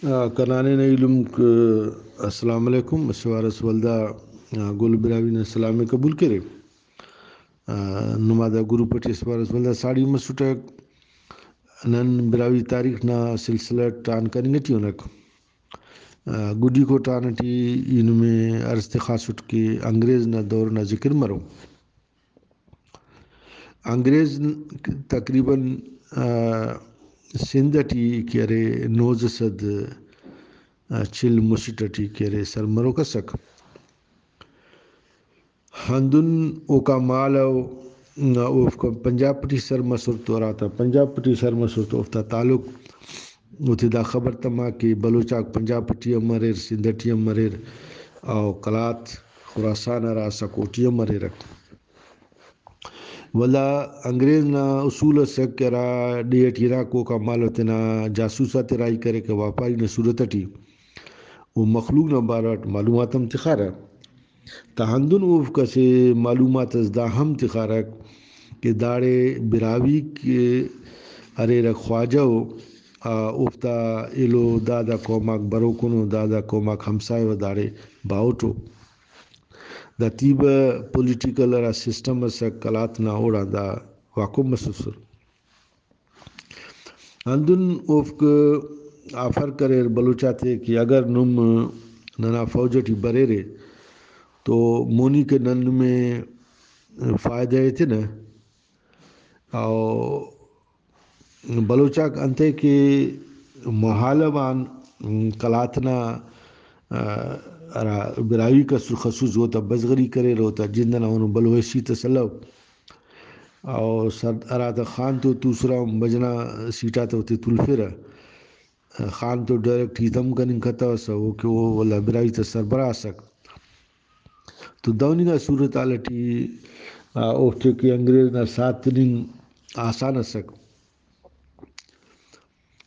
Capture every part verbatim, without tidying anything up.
آ، کنانے نا ایلمک، السلام علیکم۔ اسہ وار اس ولدا، آ، گل براہوئی نا سلام ءِ قبول کرے۔ آ، نما دا گروپ ٹی اسہ وار اس ولدا ساڑی مسٹک۔ نن براہوئی تاریخ نا سلسلہ ٹان کننگ ٹی انک۔ آ، گڈیکو ٹان ٹی ای نمے عرض تخاسٹ کہ انگریز نا دور نا ذکر مرو۔ انگریز تقریباً، آ، سندھ ٹی کہ ارے نوزدہ سد، آ، چل مسٹ ٹی کہ ارے سر مروک اسک۔ ہندن اوکا مالو اوفک پنجاب ٹی سر مسر تو ہراتا پنجاب ٹی سر مسر تو اوفتا تعلق اوتے دا خبر تما کہ بلوچ آک پنجاب ٹی ہم مریر، سندھ ٹی ہم مریر، او قلات خراسان ہرا اسک اوٹی ہم مریرک۔ ولدا انگریز نا اصول اسک کہ ہرا ڈیہہ ٹی ہناکہ اوکا مالو تینا جاسوس آتے راہی کریکہ، واپاری نا صورت ٹی او مخلوق نا بارو اٹ معلومات ہم تخارہ۔ تا ہندن اوفک اسہ معلومات اس دا ہم تخارہ کہ داڑے براہوئیک ہریرہ خواجہ ءُ، آ، اوفتا ایلو دادا قوم آک بروکن ءُ، دادا قوم آک ہمسایہ ءُ داڑے باہوٹ ءُ۔ دا تیبہ پولیٹیکل ہرا سسٹم اسک قلات نا، اوڑان دا واقف مسوسر۔ ہندن اوفک آفر کریر بلوچ آتے کہ اگر نم ننا فوج ٹی بریرے تو مونی کہ نن نمے فائدہ ایتنہ۔ او بلوچ آک انتئے کہ محالب آن قلات نا، آ، ہرا براہوئی کس خصوص اوتا بزغری کریر، اوتا جند ئنا اونو بھلو حیثیت اس الو۔ او سر-، ہراتا خان تو توسرہ ہم بجنا سیٹ آتا اوتے تولفیرہ۔ خان تو ڈائریکٹ ہیت ہم کننگ کتوسہ، او کہ او ولدا براہوئی تا سربراہ اسک۔ تو دہننگا صورتحال ٹی، آ، اوفتے کہ انگریز نا ساتھ تننگ آسان اسک۔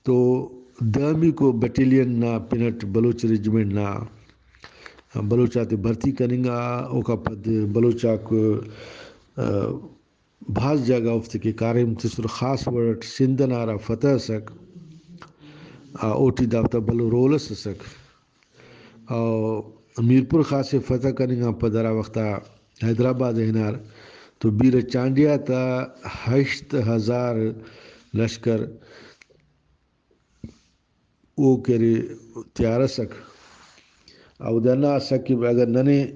تو دہمیکو بٹیلین نا پن اٹ بلوچ رجمنٹ نا بلوچ آتے بھرتی کننگا، اوکا پد بلوچ آک، آ، بھاز جاگہ اوفتے کہ کاریم تسر، خاص وڑ اٹ سندھ ئنا ہرا فتح ئسک، آ، اوٹی دافتا بھلو رول اس ئسک۔ او میرپور خاص ئے فتح کننگ آن پد ہرا وخت آ حیدرآباد ئے ہنار تو بیرہ چانڈیہ تا ہشت ہزار لشکر او کہ ارے تیار اسک۔ او دا ہندا اسک کہ اگر ننے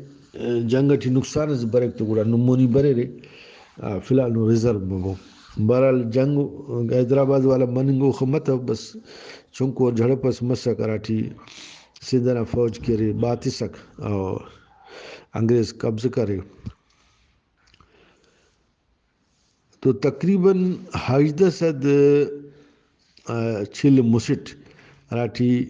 جنگ ٹی نقصان اس بریک تو گڑا نمونی بریرے، آ، فی الحال نو ریزرو مبو۔ بہرحال جنگ حیدرآباد والا مننگ اوخہ متو، بس چنکو جھڑپ اس مسک ہراٹی سندھ ئنا فوج کہ ارے باتسک او انگریز قبضہ کرے۔ تو تقریباً ہژدہ سد، آ، چل مسٹ ہراٹی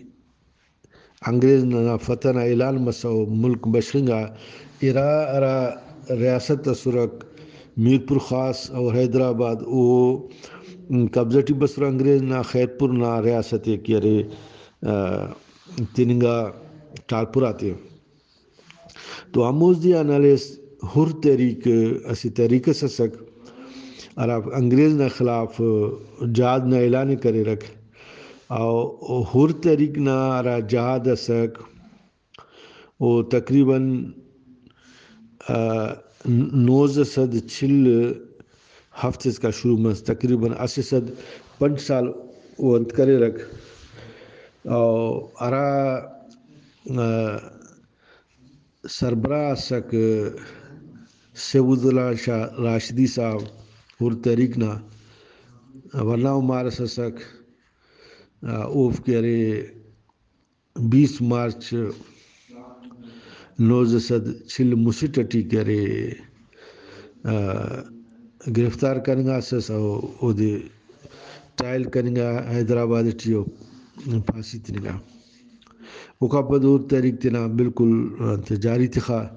انگریز نا فتح نا اعلان مسو، ملک بشخنگا، ارا ہرا ریاست اسرک میرپور خاص اور حیدرآباد او قبضہ ٹی بسرہ انگریز نا، خیرپور نا ریاست ئے کہ ارے، آ، تننگا ٹالپور آتے۔ تو ہموزدے آن ہلیس ہر تحریک اسہ تحریک اس اسک، ہرا انگریز نا خلاف جہاد نا اعلان ءِ کریرک۔ او ہر تحریک نا ہرا جہاد اسک، او تقریباً، آ، نوزدہ سد چل ہفت اسکا شروع مس، تقریباً اسہ سد پنچ سال او انت کریرک۔ او ہرا، آ، سربراہ اسک سیف الدولہ شاہ راشدی صاحب، ہر تحریک نا ورنا ءُ مار اس اسک۔ اوفک ارے بیس مارچ نوزدہ سد چل مسٹ ٹی کہ ارے، آ، گرفتار کننگاسس او اودے ٹرائل کننگا حیدرآباد ٹی او پھانسی تننگا۔ اوکا پد ہر تحریک تینا بالکل، آ، انت جاری تخا،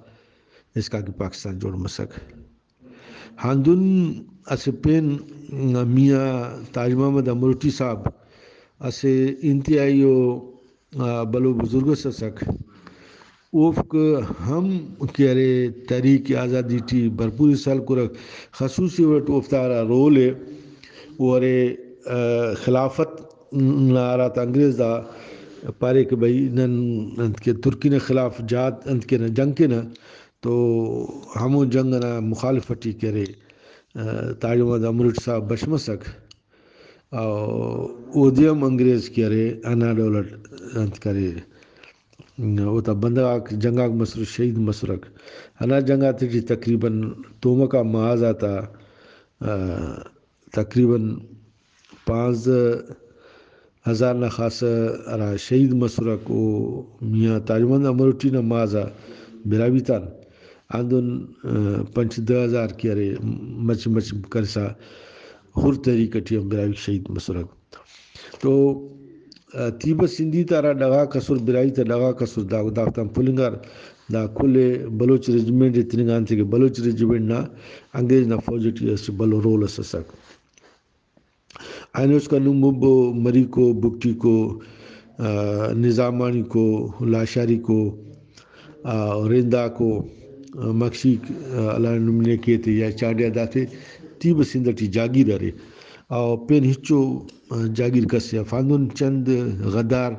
اسکان کہ پاکستان جوڑ مسک۔ ہندن اسہ پین میاں تاج محمد امروٹی صاحب اسہ انتہائی او، آ، بھلو بزرگ اس اسک۔ اوفک ہم کہ ارے تحریک آزادی ٹی بھرپوری سلکرک، خصوصی وڑ اٹ اوفتا ہرا رول ءِ او ارے، آ، خلافت نا ہرا تا انگریز دا پارے کہ بھئی نن انت کہ ترکی نا خلاف جہاد انت کینہ، جنگ کینہ، تو ہمو جنگ ئنا مخالف ٹی کہ ارے، آ، تاج محمد امروٹ صاحب بش مسک۔ او اودے ہم انگریز کہ ارے ہندا ڈول اٹ انت کرے، اوتا بندغ آک جنگ آک مسر، شہید مسرک۔ ہندا جنگ آتے ٹی تقریباً تومکا محاذ آتا، آ، تقریباً پانزدہ ہزار نا خاصہ ہرا شہید مسرک، او میاں تاج محمد امروٹی نا محاذ آ براہوئی تان۔ ہندن، آ، پنچ دہ ہزار کہ ارے مچ مچ کرسا ہر تحریک ٹی ہم براہوئی شہید مسرک۔ تو، آ، تیبہ سندھی تا ہرا ڈغاک ئسر، براہوئی تا ڈغاک ئسر، دا، دافتان پھلنگار، دا کل ئے بلوچ رجمنٹ ئے تننگا، انتئے کہ بلوچ رجمنٹ نا انگریز نا فوج ٹی اسہ بھلو رول ئس ئسک۔ اینو اسکان نم مب مریکو، بگٹیکو، آ، نظامانیکو، لاشاریکو، آ، رنداکو، آ، مکشیک، آ، ہرا نم نے کیتے یا چانڈیا داتے تیبہ سندھ ٹی جاگیر ارے۔ او پین ہچو، آ، جاگیر کس اف۔ ہندن چند غدار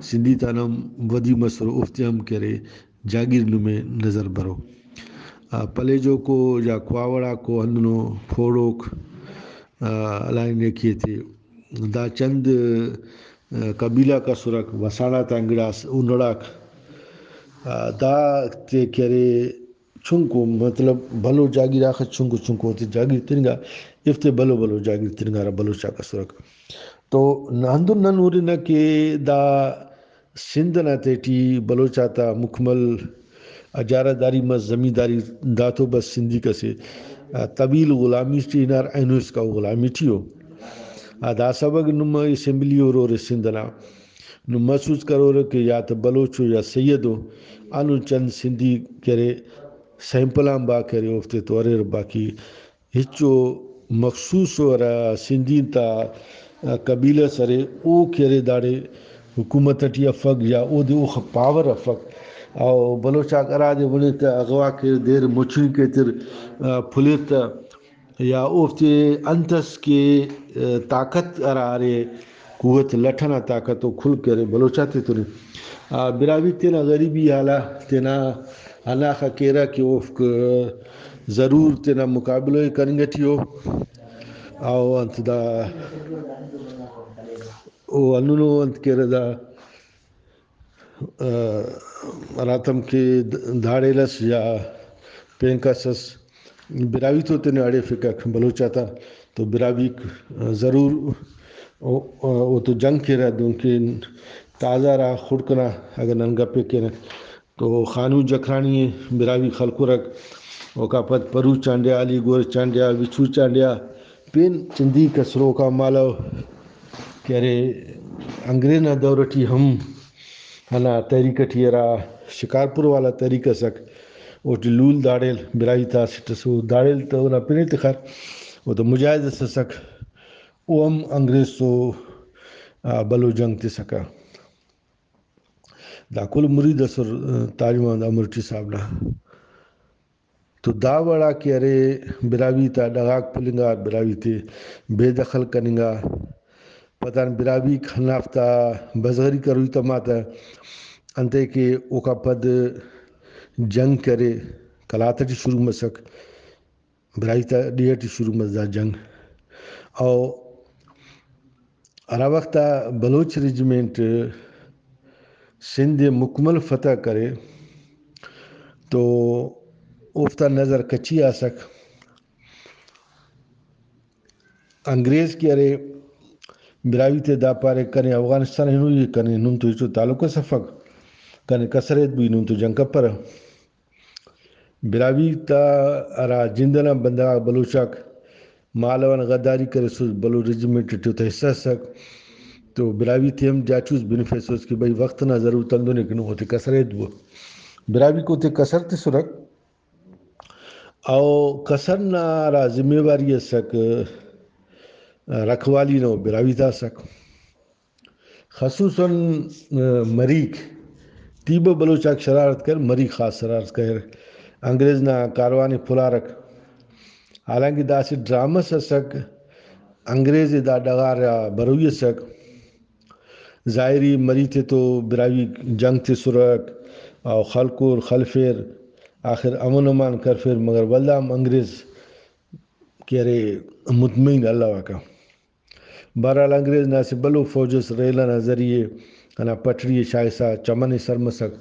سندھی تان ہم ودی مسر، اوفتے ہم کہ ارے جاگیر نمے نظر برو۔ آ، پلیجوکو یا کواوڑاکو ہندنو پھوڑوک، آ، ہرا نے کیتے دا چند، آ، قبیلہ آک اسرک، وسانا تا گڑاس انڑاک، آ، دا تے کہ ارے چنکو، مطلب، بھلو جاگیر آخس چنکو چنکو تے جاگیر تننگا، ایفتے بھلو بھلو جاگیر تننگارہ بلوچ آک اسرک۔ تو ہندن نن ہُرنہ کہ دا سندھ ئنا تہٹی بلوچ آتا مکمل اجارہ داری مس، زمینداری۔ دا تو بس سندھیک اسہ، آ، طویل غلامی ٹی ہنار، اینو اسکا او غلامی ٹی او۔ آ، داسہ اگہ نم اسمبلی ہُرورے سندھ ئنا، نم محسوس کرورے کہ یا تہ بلوچ او یا سید او، ہندن چند سندھی کہ ارے سیمپل آن با کہ ارے اوفتے تو اریر، باقی ہچو مخصوص و ہرا سندھی تا قبیلہ ئس ارے، او کہ ارے داڑے حکومت ٹی افک یا اودے اوخہ پاور افک۔ او بلوچ آک ہرادے بنے تہ اغوا کیر، دیر مچنگ کیتر، آ، پھلیر تہ یا اوفتے انت ئس کہ، آ، طاقت ہرا ارے، قوت لٹ ئنا طاقت او کل کہ ارے بلوچ آتے تون۔ آ، براہوئی تینا غریبی حالا تینا ہنداخہ کیرہ کہ اوفک ضرور تینا مقابلہ ءِ کننگ ٹی او۔ او انت دا، او ہندنو انت کیرہ دا، آ، ہراتم کہ د-، داڑیل ئس یا پین کس ئس براہوئی تو تینے اڑیفکک بلوچ آتا، تو براہوئیک ضرور او، او تو جنگ کیرہ، دنکہ تازہ ہرا خڑک ئنا اگہ نن گپ ءِ کینہ تو خانو جکھرانی ءِ براہوئی خلکرک، اوکا پد پروز چانڈیا، علی گور چانڈیا، وچھو چانڈیا، پین چندی کسروک آ مالو کہ ارے انگریز نا دور ٹی ہم ہندا تحریک ٹی ہرا شکارپور والا تحریک ئسک، اوٹی لول داڑیل براہوئی تا اسٹ ئس، او داڑیل تا اونا پن ءِ تخار، او تو مجاہد ئس ئسک، او ہم انگریز تو، آ، بھلو جنگ تسکہ۔ دا کل مرید ئسر، آ، تاج محمد امرٹی صاحب نا۔ تو دا وڑا کہ ارے براہوئی تا ڈغاک پھلنگار، براہوئی تے بے دخل کننگا، پدان براہوئیک ہندافتا بزغری کروئی تما تہ، انتئے کہ اوکا پد جنگ کرے، قلات ٹی شروع مسک، براہوئی تا ڈیہہ ٹی شروع مس دا جنگ۔ او ہرا وخت آ بلوچ ریجمنٹ سندھ ءِ مکمل فتح کرے تو اوفتا نظر کچھی آ ئسک۔ انگریز کہ ارے براہوئی تے دا پارے، کنے افغانستان ہنوئی ءِ، کنے نم تو ہچو تعلق اس افک، کنے کسر ایت بوئی، نم تو جنگ کپرہ۔ براہوئی تا ہرا جند ئنا بندغ آک بلوچ آک مالو آن غداری کریسس، بلوچ ریجمنٹ ٹی اوتا حصہ ئسک، تو براہوئی تے ہم جاچوس بنفیسس کہ بھئی وخت نا ضرورت ہندن ءِ کہ نم اوتے کسر ایت بو۔ براہوئیک اوتے کسر تسرک، او کسر نا ہرا ذمہ واری ئسک، رکھوالی نا، او براہوئی تا ئسک۔ خصوصاً، آ، مریک، تیبہ بلوچ آک شرارت کریر، مریک خاص شرارت کریر۔ انگریز نا کاروان ءِ پھلارک۔ حالانکہ دا اسہ ڈرامہ اس ئسک، انگریز ءِ دا ڈغار آ بروئی ئسک۔ ظاہری مری تے تو براہوئی جنگ تسرک، او خلکر خلفر، آخر امن امان کرفر، مگر ولدا ہم انگریز کہ ارے مطمئن الوکہ۔ بہرحال انگریز نا اسہ بھلو فوج اس ریل ئنا ذریعے ہندا پٹڑی ئے شاغسا چمن ئے سر مسک،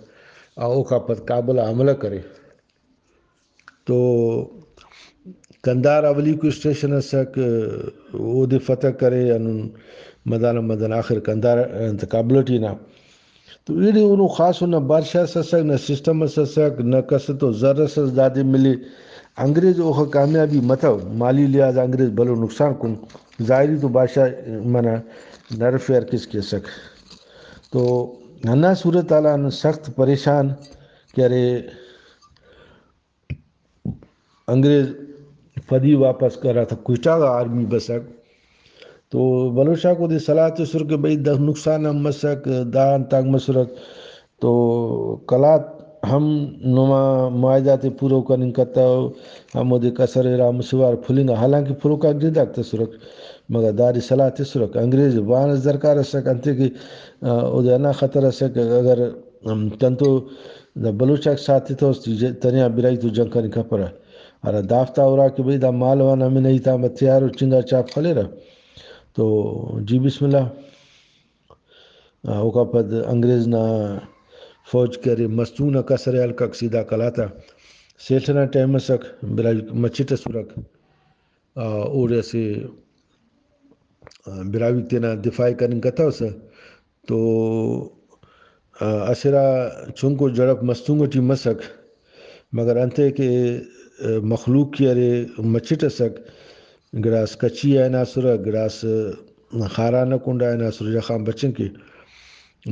او اوکا پد کابل آ حملہ کرے۔ تو قندھار اولیکو اسٹیشن ئسک، اودے فتح کرے، ہندن مدان آن مدان آخر قندھار، انت، کابل ٹی ہنا۔ تو ایڑے ایہنو خاصو نہ بادشاہ اس ئسک، نہ سسٹم اس ئسک، نہ کس تو زر اس ئس دادے ملے۔ انگریز اوخہ کامیابی متو، مالی لحاظ آ انگریز بھلو نقصان کن۔ ظاہری تو بادشاہ منہ نرفے ہر کس کہ ئسک۔ تو ہندا صورتحال آن سخت پریشان کہ ارے انگریز پدی واپس کرا تہ کوئٹہ غا آرمی بسک۔ تو بلوچ آک اودے صلاح تسر کہ بھئی دا نقصان ہم مسک، دا انتاک مسرک۔ تو قلات ہم نما معاہدہ تے پورو کننگ کتو، ہمودے کسر ارا مسہ وار پھلنگا، حالانکہ پھروکا گنداک تسرک، مگر داڑے صلاح تسرک۔ انگریز بھاز درکار اسک، انتئے کہ، آ، اودے ہندا خطر اسک کہ اگر، ام، تنتو دا بلوچ آک ساتھ تتوس، تے ج-، تنیا براہوئی تو جنگ کننگ کپرہ۔ ہرا دافتا ہرا کہ بھئی دا مالو آن ہمے نا ہیت آنبار تیار و چنگا چاپ خلیرہ۔ تو جی بسم اللہ۔ آ، اوکا پد انگریز نا فوج کہ ارے مستونگ نا کسر ءِ ہلکک سیدھا قلات آ۔ سیل ئنا ٹائم ئسک، براہوئی مچٹ ئسرک۔ آ، اوڑے اسہ، آ، براہوئیک تینا دفاع ءِ کننگ کتوسہ تو، آ، اسہ ارا چنکو جھڑپ مستونگ ٹی مسک، مگر انتئے کہ، آ، مخلوق کہ ارے مچٹ ئسک، گڑاس کچی آ ہناسرہ، گڑاس خاران نا کنڈا ہناسرہ، یخان بچنگ کہ۔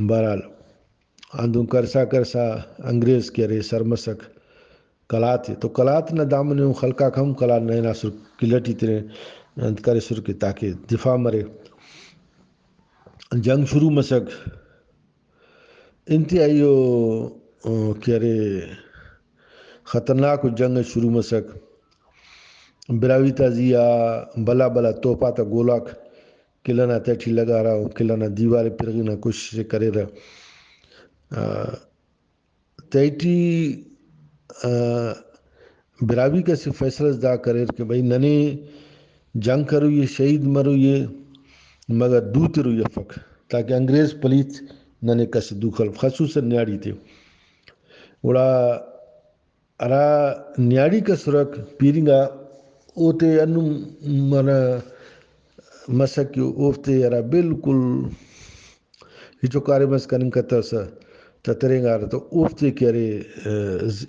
بہرحال ہندن کرسا کرسا انگریز کہ ارے سر مسک قلات ءِ، تو قلات نا دامن ءِ خلقاک ہم قلات نا ہناسر قلعہ ٹی تینے انت کریسر کہ تاکہ دفاع مرے۔ جنگ شروع مسک، انتہائی او، او، کہ ارے خطرناک او جنگ شروع مسک۔ براہوئی تا زی آ بھلا بھلا توپ آتا گولاک قلعہ نا تہٹی لگارہ و قلعہ نا دیوال ءِ پرغنگ نا کوشش ءِ کریرہ۔ آ، تہٹی، آ، براہوئیک اسہ فیصلہ اس دا کریر کہ بھئی ننے جنگ کروئی ءِ، شہید مروئی ءِ، مگر دو تروئی افک، تاکہ انگریز پلیت ننے کس دو خلپ، خصوصاً نیاڑی تے۔ گڑا ہرا نیاڑیک اسرک پیرنگا، اوتے ہندن منہ مسک کہ اوفتے ہرا بالکل ہچو کاریم اس کننگ کتوسہ، تترینگارہ تو اوفتے کہ ارے، آ، ز-،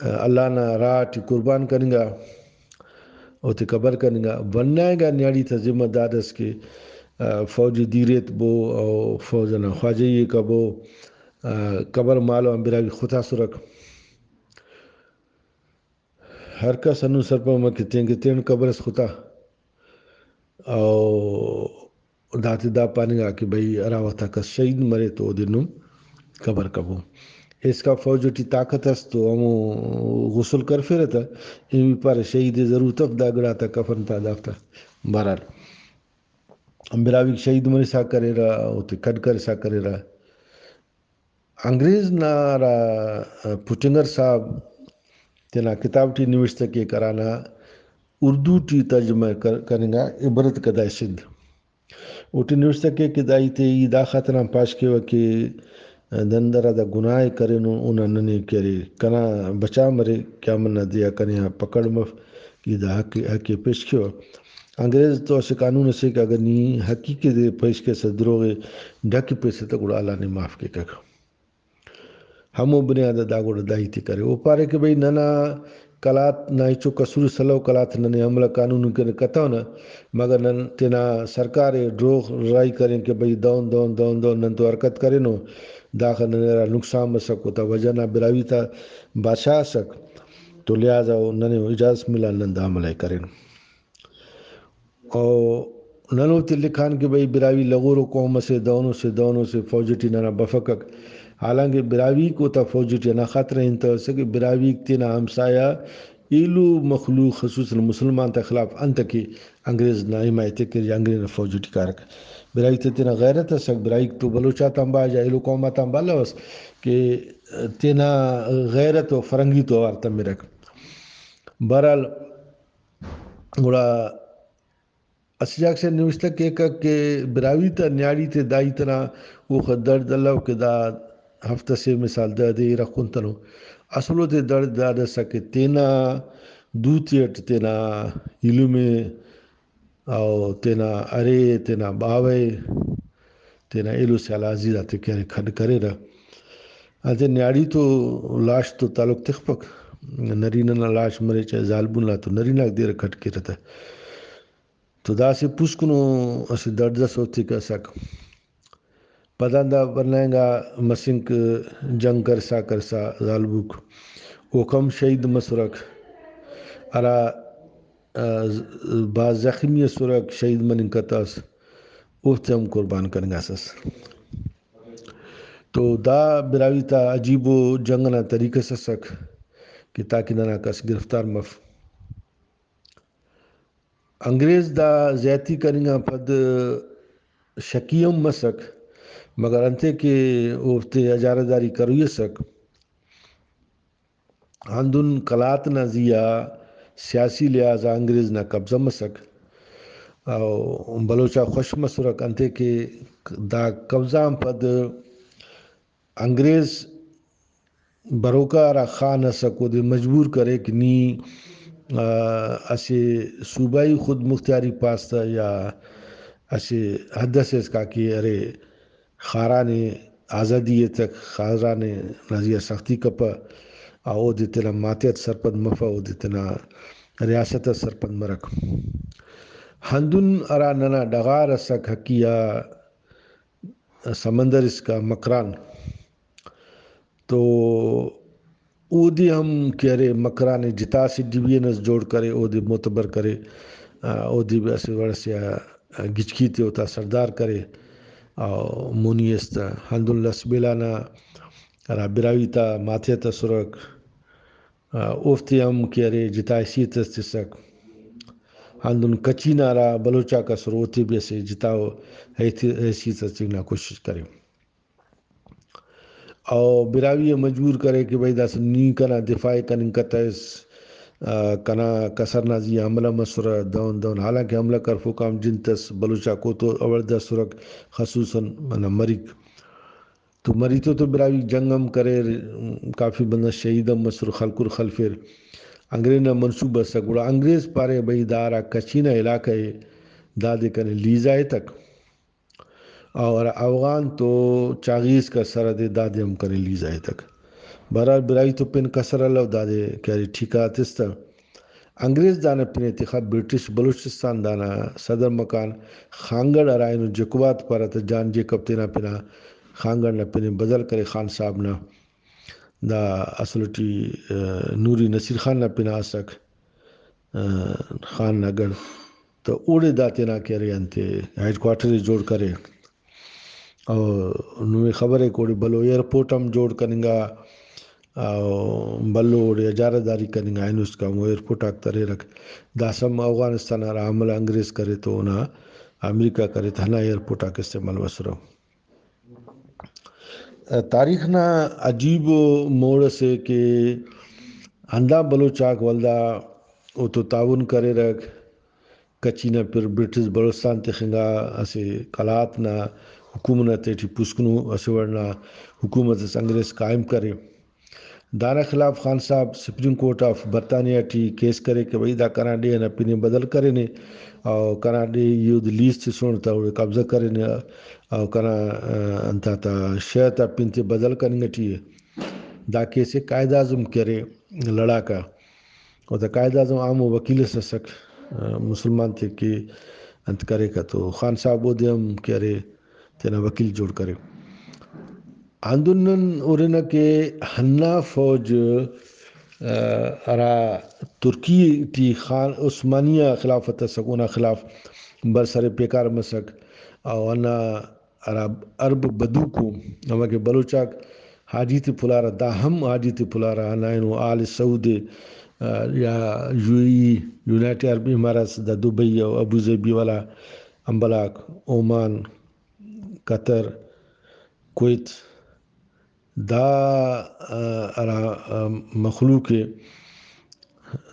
آ، اللہ نا راہ ٹی قربان کننگا، اوتے قبر کننگا۔ بنائینگا نیاڑی تا ذمہ دار اس کہ، آ، فوج ءِ دیریت بو او فوج ئنا خواجہی ءِ کبو، آ، قبر مالو آن براہوئی ختاسرک۔ ہر کس ہندن سرپند مریک کہ تینکہ تین قبر اس ختا۔ او داتے دا پاننگا کہ بھئی ہرا وختا کس شہید مرے تو اودے نم قبر کبو۔ ایسکا فوج ٹی طاقت اس تو ہمو غسل کرفیرہ تہ، ایوی پارہ شہید ءِ ضرورت اف دا گڑاتا کفن تا دافتا۔ بہرحال براہوئیک شہید مرسا کریرہ، اوتے کڈ کرسا کریرہ۔ انگریز نا ہرا پٹنگر صاحب تینا کتاب ٹی نوشتہ کیک، ہرانا اردو ٹی ترجمہ کر-، کننگا عبرت گدائے سندھ۔ اوٹی نوشتہ کیک کہ دا ہیت ءِ ای دا خاطران پاش کیوہ کہ دن ہرا دا گناہ ءِ کرینو، اونا ننے کہ ارے کنا بچا مرے، قیامت نا دے آ کنے آ پکڑ مف کہ دا حق، حق ءِ پیش کیوہ۔ انگریز تو اسہ قانون اسے کہ اگہ نی حقیقت ءِ پیش کیسہ، دروغ ءِ ڈھک ءِ پیسہ تہ گڑا اللہ نے معاف کیکک۔ ہمو بنیاد آ دا گڑا دا ہیت ءِ کرے۔ او پارے کہ بھئی ننا قلات نا ہچو قصور اس الو، قلات ننے حملہ قانون کن کتونہ، مگر نن تینا سرکار ءِ ڈروغ راہی کرین کہ بھئی دہن دہن دہن دہن نن تو حرکت کرینو، داخہ ننے ہرا نقصان مسک، اوتا وجہ نا براہوئی تا بادشاہ اسک، تو لہٰذا او ننے اجازت ملا، نن دا حملہ ءِ کرین۔ او نن اوفتے لکھان کہ بھئی براہوئی لغورو قوم اسے، دہنو سے، دہنو سے، فوج ٹی ننا بفکک۔ حالانکہ براہوئیک اوتا فوج ٹی ہندا خاطران ہنتوسہ کہ براہوئیک تینا ہمسایہ ایلو مخلوق خصوصاً مسلمان تا خلاف انت کہ انگریز نا حمایت ءِ کیر یا انگریز نا فوج ٹی کارک۔ براہوئی تے تینا غیرت ئسک، براہوئیک تو بلوچ آتان بھاز یا ایلو قوم آتان بھلو ئس کہ تینا غیرت و فرنگی تو اوار تمرک۔ بہرحال، گڑا اسہ جاگہ سے نوشتہ کیکک کہ براہوئی تا نیاڑی تے دا ہیت ئنا اوخہ دڑد الو کہ دا ہفتہ سے مثال دہ دے ارغ کنتنو۔ اسل اوتے دڑد داڈ ئسک کہ تینا دوتے اٹ تینا ایلم ءِ او تینا ارے، تینا باوہ ءِ، تینا ایلو سیالازی آتے کہ ارے کھڈ کریرہ۔ انتئے نیاڑی تو لاش تو تعلق تخپک، نرینہ نا لاش مرے چاہے زالبول نا تو نرینہ غاک دیرہ کھڈ کیرہ تہ۔ تو داسہ پوسکنو اسہ دڑد ئس اوفتے کسک۔ پدان دا بننگ آ مسنک جنگ کرسا کرسا زالبوک اوکم شہید مسرک، ہرا، آ، ز-، بھاز زخمی ئسرک، شہید مننگ کتس، اوفتے ہم قربان کننگاسس۔ تو دا براہوئی تا عجیب و جنگ ئنا طریقہ ئس ئسک کہ تاکہ ننا کس گرفتار مف۔ انگریز دا زیاتی کننگ آن پد شکی ہم مسک، مگر انتئے کہ اوفتے اجارہ داری کروئی ئسک، ہندن قلات نا زی آ سیاسی لحاظ آ انگریز نا قبضہ مسک۔ او بلوچ آک خوش مسرک، انتئے کہ دا قبضہ آن پد انگریز بروکا ہرا خان ئسک اودے مجبور کرے کہ نی، آ، اسہ صوبائی خود مختاری پاس تہ یا اسہ حد ئسے اسکا کہ ارے خاران ءِ آزادی ایتک، خاران نا زی آ سختی کپہ، آ، اودے تینا ماتحت سرپند مفہ، اودے تینا ریاست ئٹ سرپند مرک۔ ہندن ہرا ننا ڈغار ئسک حقی آ سمندر اسکا مکران، تو اودے ہم کہ ارے مکران ءِ جتا اسہ ڈویژن ئس جوڑ کرے، اودے معتبر کرے، آ، اودے بھی اسہ وڑ ئسے آ گچکی تے اوتا سردار کرے، آ، مونی ئس تہ ہندن لسبیلہ نا ہرا براہوئی تا ماتحت ئسرک، آ، اوفتے ہم کہ ارے جتا حیثیت ئس تسک۔ ہندن کچھی نا ہرا بلوچ آک ئسر اوتے بھی اسہ جتا حیثی-، حیثیت ئس تننگ نا کوشش کرے۔ او براہوئی ءِ مجبور کرے کہ بھئی داسہ نی کنا دفاع ءِ کننگ کتئس، آ، کنا کسر نا زی آ حملہ مسرہ دہن دہن، حالانکہ حملہ کرفوکا ہم جنت ئس، بلوچ آک اوتو اوڑدہ ئسرک، خصوصاً ہندا مریک۔ تو مری تو، تو براہوئی جنگ ہم کریر، کافی بندغ شہید ہم مسر، خلکر خلفیر۔ انگریز نا منصوبہ ئسک، گڑا انگریز پارے بھئی دا ہرا کچھی نا علاقہ ءِ دادے کنے لیز آ ایتک۔ اور اوغان تو چاغی اسکا سرحد ءِ دادے ہم کنے لیز آ ایتک۔ بہرحال براہوئی تو پین کسر الو دادے کہ ارے ٹھیکہ آ تس تہ۔ انگریز دانا پن ءِ تخا برٹش بلوچستان دانا صدر مکان خانگڑھ ہرا اینو جیکوب آ پارہ تہ، جان جیکب تینا پن آ خانگڑھ نا پن ءِ بدل کرے خان صاحب نا۔ دا اصل ٹی، آ، نوری نصیر خان نا پن آ ئسک۔ آ، خان نا گڑھ۔ تو اوڑے دا تینا کہ ارے انتے ہیڈ کوارٹر ءِ جوڑ کرے۔ او نمے خبر ءِ کہ اوڑے بھلو ایئرپورٹ ہم جوڑ کننگا، او بھلو اوڑے اجارہ داری کننگا، اینو اسکان او ایئرپورٹ آک تریرک۔ داسہ ہم اوغانستان ہرا حملہ انگریز کرے تو اونا امریکہ کرے تو ہندا ایئرپورٹ آک استعمال مسرہ۔ تاریخ نا عجیب ءُ موڑ اسے کہ ہندا بلوچ آک ولدا اوتو تعاون کریرک۔ کچھی نا پِر برٹش بلوچستان تخنگا، اسہ قلات نا حکومت نا تہٹی پوسکنو اسہ وڑ نا حکومت اس انگریز قائم کرے۔ دانا خلاف خان صاحب سپریم کورٹ آف برطانیہ ٹی کیس کرے کہ بھئی دا کنا ڈیہہ ئنا پن ئے بدل کرینے، او کنا ڈیہہ ای اودے لیز تسونٹ تا اوڑے قبضہ کرینے، او کنا، آ، انتاتا شے تا پن تے بدل کننگ ٹی اے۔ دا کیس ئے قائد اعظم کہ ارے لڑاکا، او دا قائد اعظم عام ءُ وکیل اس اسک، آ، مسلمان تے کہ انت کریکہ تو خان صاحب اودے ہم کہ ارے تینا وکیل جوڑ کرے۔ ہندن نن ہُرنہ کہ ہندا فوج، آ، ہرا ترکی ٹی خان عثمانیہ خلافت ئسک، اونا خلاف برسر پیکار مسک، او ہندا ہرا عرب بدوکو، ہمکہ بلوچ آک حاجی تے پھلارہ، دا ہم حاجی تے پھلارہ، ہندا اینو آل سعود، آ، یا یو اے ای، یونائیٹڈ عرب اماراتس، دا دبئی او ابوظہبی والا امبل آک، اومان، قطر، کویت، دا، آ، ہرا، آ، مخلوق ءِ،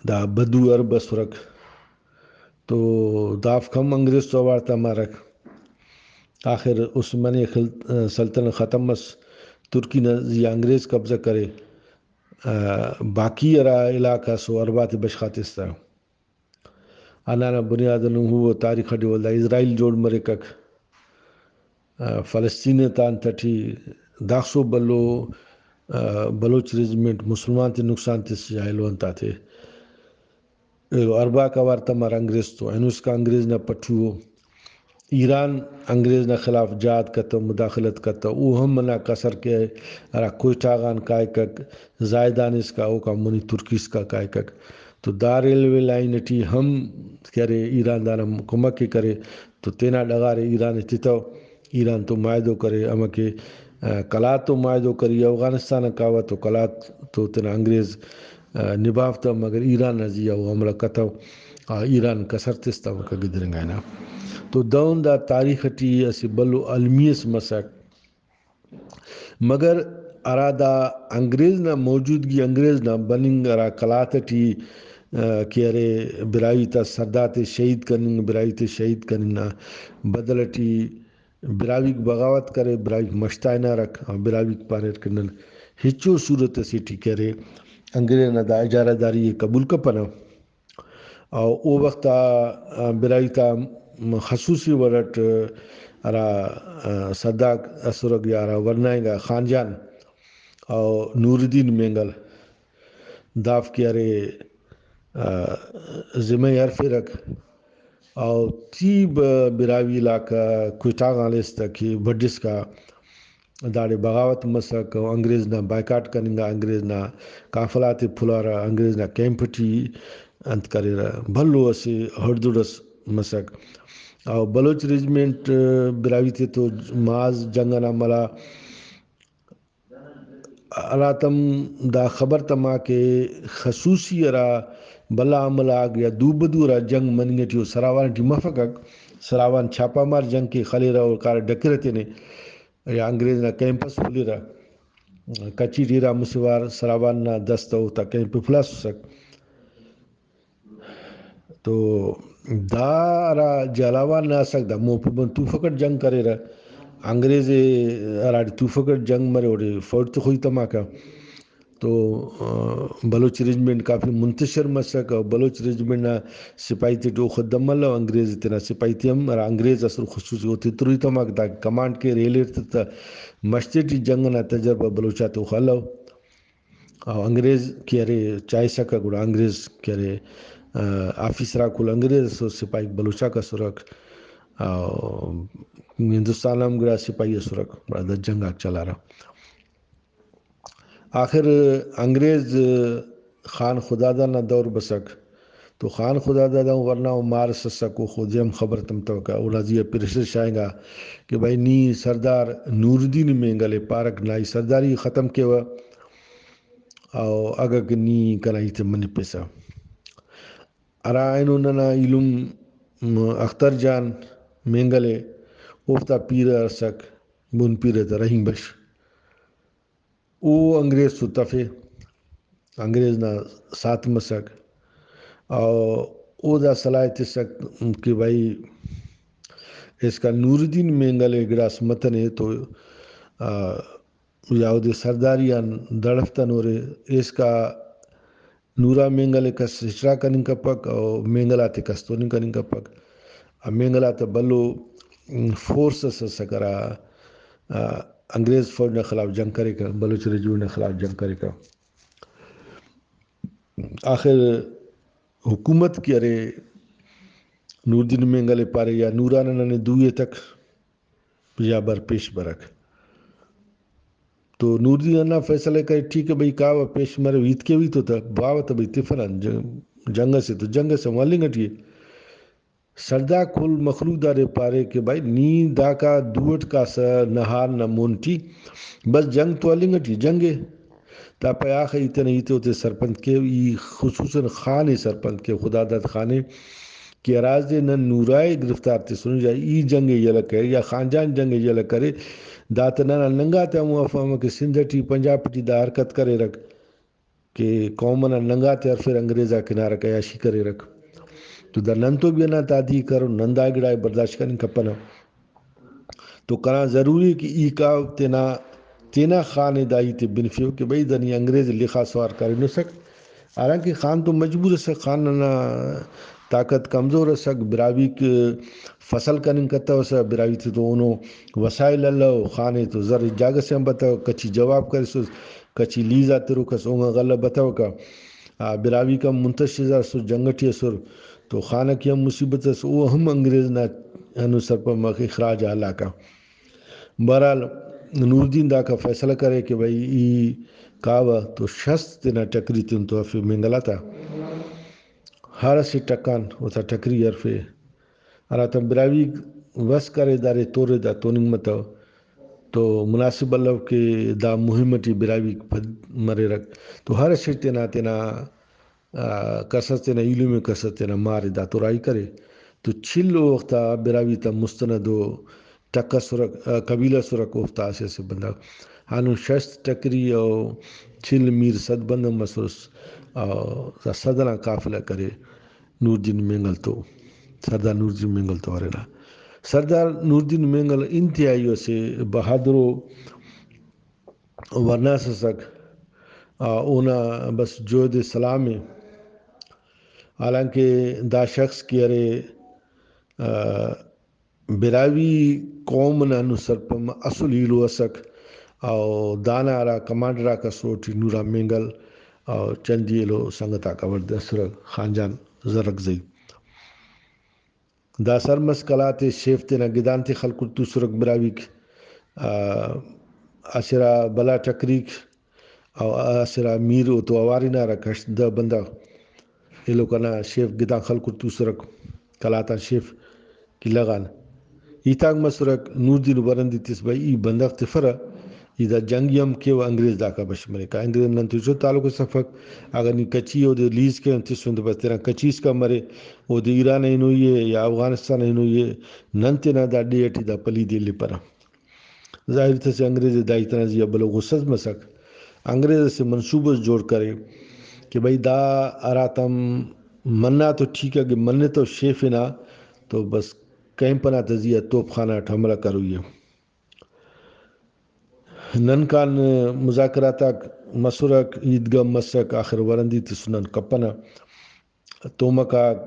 دا بدو عرب اسرک، تو دافک ہم انگریز تو اوار تا مرک۔ آخر عثمانیہ خل-، سلطنت ختم مس، ترکی نا زی آ انگریز قبضہ کرے۔ آ، باقی ہرا علاقہ اس او عرب آتے بشخ آتس تا۔ ہندانا بنیاد ہندن ہو تاریخ ٹی ولدا اسرائیل جوڑ مریکک۔ آ، فلسطین تا انت ٹی داخسو بھلو، آ، بلوچ ریجمنٹ مسلمان تے نقصان تس یا ایلو انت آتے۔ ایلو ارباک اوار تمار انگریز تو، اینو اسکا انگریز نا پٹھو۔ ایران انگریز نا خلاف جہاد کتو، مداخلت کتو، او ہم ہندا کسر کہ ہرا کوئٹہ غان کائکک، زاہدان اسکا، اوکان مونی ترکی اسکا کائکک۔ تو دا ریلوے لائن ٹی ہم کہ ارے ایران دانا کمک ءِ کرے، تو تینا ڈغار ءِ ایران ءِ تتو، ایران تو معاہدو کرے، ہمکہ، آ، قلات تو معاہدو کری، افغانستان آ کاوہ تو قلات تو تینا انگریز، آ، نبھاو تہ، مگر ایران نا زی آ او حملہ کتو، آ، ایران کسر تس تہ امکا گدرینگا ہنا۔ تو دہن دا تاریخ ٹی اسہ بھلو المی اس مسک۔ مگر ہرا دا انگریز نا موجودگی، انگریز نا بننگ ہرا قلات ٹی، آ، کہ ارے براہوئی تا سردار تے شہید کننگ، براہوئی تے شہید کننگ نا بدل ٹی براہوئیک بغاوت کرے، براہوئیک مش تا ہنارک، آ، براہوئیک پانر کہ نن ہچو صورت اسے ٹی کہ ارے انگریز نا دا اجارہ داری ءِ قبول کپنہ۔ او او وخت آ، آ، براہوئی تا خصوصی وڑ اٹ ہرا، آ، سردار اسرک یا ہرا ورنا انگا خان جان او نور الدین مینگل دافک ارے، آ، ذمہ ءِ ہرفیرک۔ او تی ب-، براہوئی علاقہ کوئٹہ غان ہلیس تہ کہ بڈسکا داڑے بغاوت مسک و انگریز نا بائیکاٹ کننگا، انگریز نا قافلہ آتے پھلارہ، انگریز نا کیمپ ٹی انت کریرہ، بھلو اسہ ہڑدڑ اس مسک۔ او بلوچ ریجمنٹ براہوئی تے تو ماز جنگ ئنا ملا ہراتم دا خبر تما کہ خصوصی ہرا بھلا عمل آک یا دو بدو ہرا جنگ مننگ ٹی او سراوان ٹی مفکک، سراوان چھاپہ مار جنگ کہ خلیرہ او کارہ ڈکرہ تینے یا انگریز نا کیمپ اس پھلیرہ۔ کچھی ٹی ارا مسہ وار سراوان نا دست اوتا کیمپ پھلاسسک۔ تو دا ہرا جھالاوان نا اسک، دا موپو بن توفک اٹ جنگ کریرہ۔ انگریز ءِ ہراڑے توفک اٹ جنگ مرے، اوڑے فوج تخوئی تماکہ۔ تو، آ، بلوچ ریجمنٹ کافی منتشر مسک اور بلوچ ریجمنٹ نا سپاہی تے ٹی اوخہ دم الو، انگریز تینا سپاہی تے ہم، ہرا انگریز اسر خصوصی اوتے تروئی تماکہ تاکہ کمانڈ کے ریلر تہ مش تے ٹی جنگ نا تجربہ بلوچ آتے اوخہ الو۔ او انگریز کہ ارے چائسکہ، گڑا انگریز کہ ارے، آ، آفیسر آک کل انگریز اسر، سپاہیک بلوچ آک اسرک، او ہندوستان ہم گڑا سپاہی اسرک، گڑا دا جنگ آک چلارہ۔ آخر انگریز خان خداداد نا دور بسک، تو خان خداداد ہم ورنا و مار اس اسک، او خودے ہم خبر تمتوکہ، اونا زی آ پریشر شاغنگا کہ بھائی نی سردار نور الدین مینگل ءِ پارک نا ای سرداری ختم کیوہ، او اگہ کہ نی کنا ہیت ءِ منپسہ۔ ہرا اینو ننا ایلم اختر جان مینگل ءِ، اوفتا پیرہ اسک، بن پیرہ تہ رحیم بخش۔ او انگریز تو تفے، انگریز نا ساتھ مسک، او او دا صلاح تسک کہ بھائی، اسکا نور الدین مینگل ءِ گڑاس متنے تو، آ، یا اودے سرداری آن دڑفتنورے، ایسکا نورا مینگل ءِ کس ہچڑا کننگ کپک، او مینگل آتے کس توننگ کننگ کپک۔ آ مینگل آتا بھلو فورس اس اسک ہرا، آ، انگریز فوج نا خلاف جنگ کریکہ، بلوچ ریجمنٹ نا خلاف جنگ کریکہ۔ آخر حکومت کہ ارے نوردین مینگل ءِ پارے یا نورا نا ننے دوئی ایتک یا بر پیش برک۔ تو نوردین ہندا فیصلہ ءِ کرے، ٹھیک ہے بھئی، کاوہ پیش مرے، ہیت کیوہ ای تو تہ، باوہ تہ بھئی تفنن، جنگ، جنگ اسے تو جنگ اسے ہم ہلنگ ٹی ءِ۔ سڑدار کل مخلوق دادے پارے کہ بھائی نی داکا دو اٹ کاسہ نہار نا مون ٹی بس جنگ تو ہلنگ ٹی ءِ، جنگ ءِ۔ دا پائے آخہ ای تینا ہیتے اوتے سرپند کیو، ای خصوصاً خان ءِ سرپند کیو، خداداد خان ءِ کہ ہرادے نن نورا ءِ گرفتار تسنن یا ای جنگ ءِ یلہ کرے یا خان جان جنگ ءِ یلہ کرے، دا تہ ننا ننگا تہ ہمو اف امر کہ سندھ ٹی پنجاب ٹی دا حرکت کریرک کہ قوم ئنا ننگا تے ہرفیر، انگریز آک ہنارک، عیاشی کریرک۔ تو دا نن تو بھی ہندا تادی کرو، نن دا گڑا ءِ برداشت کننگ کپنہ۔ تو کنا ضروری ءِ کہ ای کا تینا، تینا خان ءِ دا ہیت ءِ بنفیو کہ بھئی دا نی انگریز لخا سوار کرینسک، حالانکہ خان تو مجبور ئسک، خان نا طاقت کمزور ئسک، براہوئیک فصل کننگ کتوسہ، براہوئی تے تو اونو وسائل الو، خان ءِ تو زر جاگہ سے آن بتو، کچی جواب کرسس، کچی لیز آ تروک ئس، اونگا غلہ بتوکہ۔ آ، براہوئیک ہم منتشر ئسر، جنگ ٹی ئسر، تو خان ئکے ہم مصیبت ئس، او ہم انگریز نا ہندن سرپند مریک، اخراج آ ہلاکہ۔ بہرحال نوردین داکا فیصلہ کرے کہ بھئی ای کاوہ تو شست تینا ٹکری تون تو ہرفے مینگل آتا، ہر اسہ ٹکان اوتا ٹکری ہرفے، ہراتم براہوئیک وس کرے دارے تورے، دا توننگ متو تو مناسب الو کہ دا مہم ٹی براہوئیک پد مریرک۔ تو ہر اسٹ تینا تینا آ، کس اس تینا ایلم ءِ، کس اس تینا مار ءِ، دا تو راہی کرے۔ تو چل او وخت آ براہوئی تا مستند او ٹک ئسرک، آ، قبیلہ ئسرک، اوفتا اسہ اسہ بندغ۔ ہندن شست ٹکری او چل میر صد بندغ مسرس، او دا صد ئنا قافلہ کرے نوردین مینگل تو، سردار نوردین مینگل تو ہرنہ۔ سردار نوردین مینگل انتہائی اسہ بہادرو ورناس ئسک، آ، اونا بس جہد سلام ءِ۔ حالانکہ دا شخص کہ ارے، آ، براہوئی قوم نا ہندن سرپند اسل ایلو ئسک، او دانا ہرا کمانڈر آک ئسر اوٹی نورا مینگل، او چندی ایلو سنگت آک اوڑدہ ئسرہ، خان جان زرکزئی۔ دا سر مس قلات ءِ شیف تینا گدان تے خلکر توسرک براہوئیک، آ، اسرا بلا ٹکریک او اسرا میر اوتو اوار ہنارہ، کش دہ بندغ ایلو کنا شیف گدان خلکر توسرک، قلات آن شیف قلعہ غان۔ ہیتاک مسرک، نوردین ورندی تس بھئی ای بندغ تفرہ، ای دا جنگ ءِ ہم کیوہ، انگریز داکا بش مریکہ۔ انگریز نن تو ہچو تعلق اس افک، اگہ نی کچی اودے لیز کینہ تسن تو بس تینا کچی اسکان مرے، اودے ایران ءِ ہنوئی ءِ یا افغانستان ءِ ہنوئی ءِ، نن تینا دا ڈیہہ ٹی دا پلیدی الیپنہ۔ ظاہر تسے انگریز ءِ دا ہیت ئنا زیہا بھلو غصہ اس مسک۔ انگریز اسہ منصوبہ اس جوڑ کرے کہ بھئی دا ہراتم منا تو ٹھیک ءِ، اگہ منتو شیف ہنا تو بس کیمپ ئنا تہ زیہا توپ خانہ ئٹ حملہ کروئی ءِ۔ ننکان مذاکرات آک مسرک، عید گم مسک، آخر ورندی تسن نن کپنہ۔ تومک آک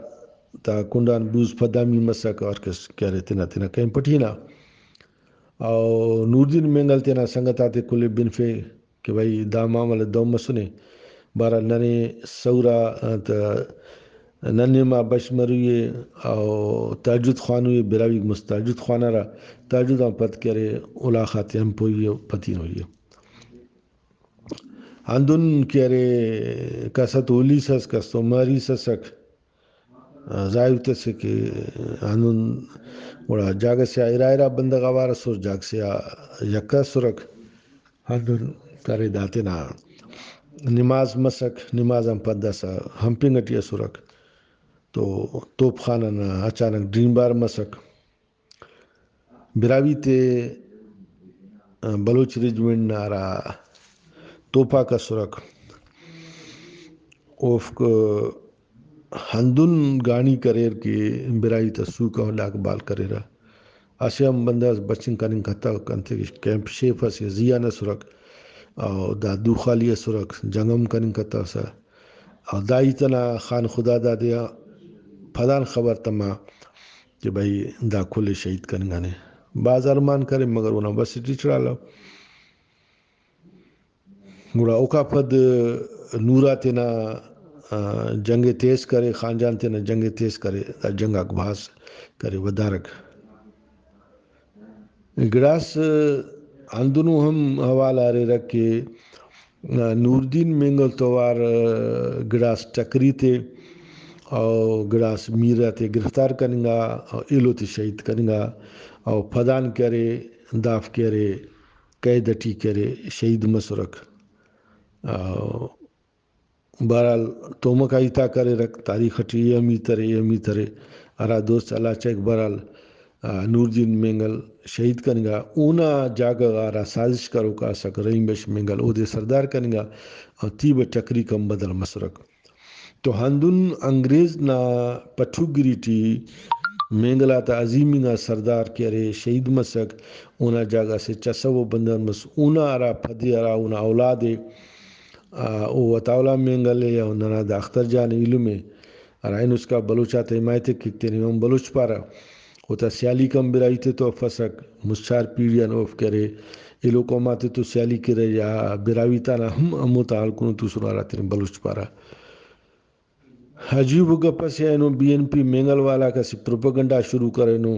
تا کنڈان بوز پدامی مسک، ہر کس کہ ارے تینا تینا کیمپ ٹی ہنا۔ او نوردین مینگل تینا سنگت آتے کل ئے بنفے کہ بھئی دا معاملہ دہن مسنے۔ بہرحال ننے سورا تہ نن نیما بش مروئی ءِ او تہجد خوانوئی ءِ، براہوئیک مست تہجد خوانارہ، تہجد آن پد کہ ارے الاخ آتے ہمپوئی ءِ، پتینوئی ءِ۔ ہندن کہ ارے کس تو ہلیس ئس، کس تو مریس ئسک، ظاہر تسے کہ ہندن گڑا جاگہ سے آ ارا ارا بندغ اوار ئسر، جاگہ سے آ یکہ ئسرک۔ ہندن کرے دا تینا نماز مسک، نماز آن پد داسہ ہمپنگ ٹی ئسرک تو توپ خانہ نا اچانک ڈریم بار مسک۔ براہوئی تے، آ، بلوچ رجمنٹ نا ہرا توپاک ئسرک، اوفک ہندن گانڑی کریر کہ براہوئی تا سوک آن ڈاک بال کریرہ۔ اسہ ہم بندغ اس بچنگ کننگ کتو، انتئے کہ کیمپ شیف ئس یا زیان ئسرک، او دا دوخالی ئسرک، جنگ ہم کننگ کتوسہ۔ او دا ہیت ئنا خان خداداد آ پدان خبر تما کہ بھئی دا کل ئے شہید کننگانے۔ بھاز ارمان کرے مگر اونا بس ٹی چڑالو۔ گڑا اوکا پد نورا تینا، آ، جنگ ئے تیز کرے، خان جان تینا جنگ ئے تیز کرے، دا جنگ آک بھاز کرے ودارک۔ گڑاس ہندنو ہم حوالہ ریرہ کہ نوردین مینگل توار گڑاس ٹکری تے او گڑاس میر آتے گرفتار کننگا او ایلو تے شہید کننگا او پدان کہ ارے دافک کہ ارے قید ٹی کہ ارے شہید مسرک۔ او بہرحال تومکا ہیتاک ارے رکھ، تاریخ ٹی اے ہم ہیت ارے، اے ہم ہیت ارے، ہرا دوست الاچہ اکبر آل، آ، نوردین مینگل شہید کننگا، اونا جاگہ غا ہرا سازش کروکا اسک رحیم بخش مینگل، اودے سردار کننگا، اور تیبہ ٹکریک ہم بدل مسرک۔ تو ہندن انگریز نا پٹھوک گری ٹی مینگل آتا عظیم انگا سردار کہ ارے شہید مسک، اونا جاگہ اسہ چسو بندغ مس، اونا ہرا پدے ہرا اونا اولاد ءِ، آ، او عطا اللہ مینگل ءِ یا ننا دا اختر جان ایلم ءِ، ہرا اینو اسکا بلوچ آتا حمایت ءِ کیک، تینے امام بلوچ پارہ، اوتا سیالیک ہم براہوئی تے تو افسک، مسچار پیڑی آن اوفک ارے، ایلو قوم آتے تو سیالی کرے یا براہوئی تا نا ہم ہموتا ہلکونو توسنو ہراتینے بلوچ پارہ۔ عجیب و گپ اسے اینو، بی این پی مینگل والاک اسہ پروپیگنڈا شروع کرینو